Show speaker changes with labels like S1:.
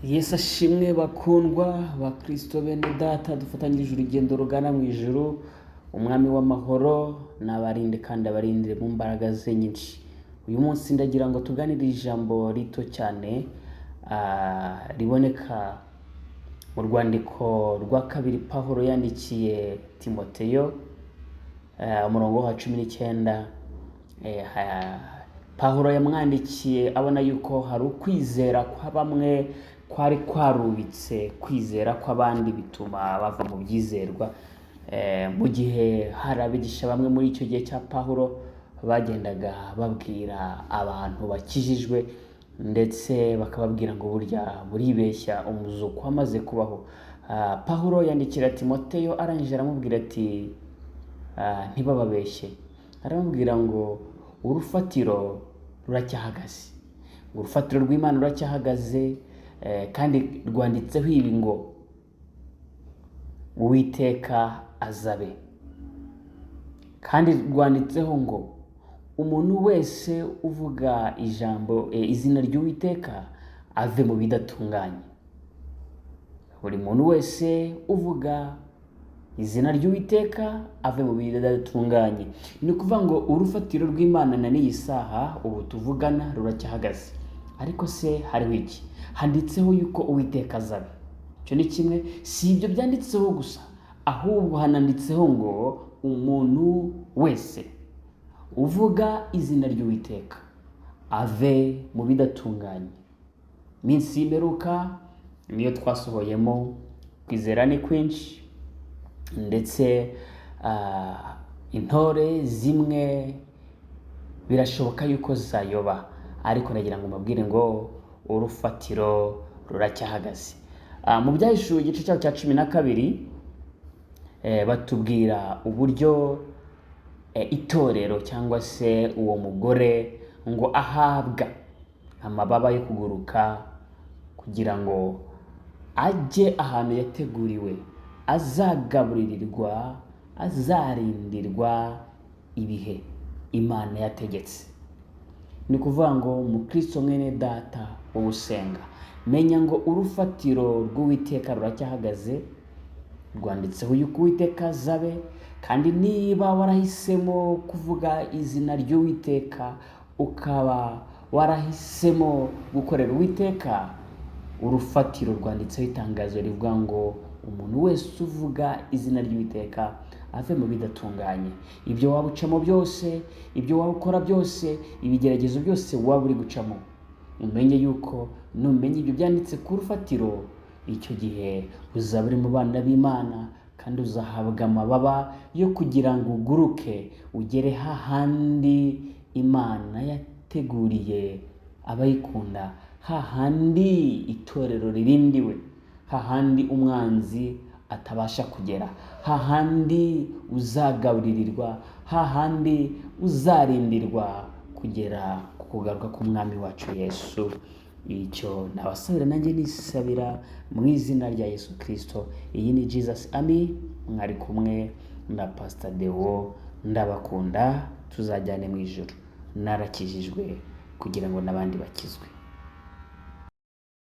S1: Yesu ashimwe bakundwa bakristo bene data dufatanyije urugendo rugana mu ijuru. Umwami w'amahoro nabarinde kandi abarindire mu mbaraga ze nyinshi. Uyu munsi ndagira ngo tuganire ijambo rito cyane riboneka mu rwandiko rwa kabiri Pawulo yandikiye Timoteyo, umurongo wa 19. Pawulo yamwandikiye abona yuko hari ukwizera kwa bamwe kwari kwarubitse kwizera kw'abandi, bituma bava mu byizerwa. Mu gihe hari abigisha bamwe muri icyo gihe cya Pawulo bagendaga babwira abantu bakijijwe, ndetse bakababwira ngo burya buribeshya, umuzuko wamaze kubaho. Pawulo yandikira Timoteyo, arangije aramubwira ati ntibababeshye. Aramubwira ngo urufatiro ruracyahagaze, urufatiro rw'Imana ruracyahagaze, kandi rwanditseho ibi ngo Uwiteka azabe, kandi rwanditseho ngo umuntu wese uvuga ijambo izina ry'Uwiteka ave mu bidatunganye. Buri muntu wese uvuga izina ry'Uwiteka ave mu bidatunganye. Ni ukuvuga ngo urufatiro rw'Imana na n'iyi saha ubu tuvugana ruracyahagaze. Ariko se hariho iki? Handitseho yuko Uwiteka azabe. Icyo ni kimwe. Si ibyo byanditseho gusa, ahubwo hananditseho ngo umuntu wese uvuga izina ry'Uwiteka ave mu bidatunganye. Iminsi y'imperuka niyo twasohoyemo, kwizera ni kwinshi, ndetse intore zimwe birashoboka yuko zayoba, ariko nagira ngo mbabwire ngo urufatiro ruracyahagaze. Mu Byahishuwe igice cyaho cya 12, batubwira uburyo itorero cyangwa se uwo mugore ngo ahabwa amababa yo kuguruka kugira ngo ajye ahantu yateguriwe, azagaburirirwa, azarindirwa ibihe Imana yategetse. Ni ukuvuga ngo umukristo mwene data wowe usenga, menya ngo urufatiro rw'Uwiteka ruracyahagaze, rwanditseho yuko Uwiteka azabe, kandi niba warahisemo kuvuga izina ry'Uwiteka, ukaba warahisemo gukorera Uwiteka, urufatiro rwanditseho itangazo rivuga ngo umuntu wese uvuga izina ry'Uwiteka ave mu bidatunganye. Ibyo waba ucamo byose, ibyo waba ukora byose, ibigeragezo byose waba uri gucamo, umenye yuko numenya ibyo byanditse ku rufatiro, icyo gihe uzaba uri mu bana b'Imana, kandi uzahabwa amababa yo kugira ngo uguruke ugere hahandi Imana yateguriye abayikunda, hahandi itorero ririndiwe, hahandi umwanzi atabasha kugera, hahandi uzagaburirirwa, hahandi uzarindirwa kugera ku kugaruka k'Umwami wacu Yesu. Icyo nabasabira nanjye nisabira mu izina rya Yesu Kristo. Iyi ni Jesus Army, mwari kumwe na Pastor Deo. Ndabakunda, tuzajyane mu ijuru. Narakijijwe kugira ngo n'abandi bakizwe.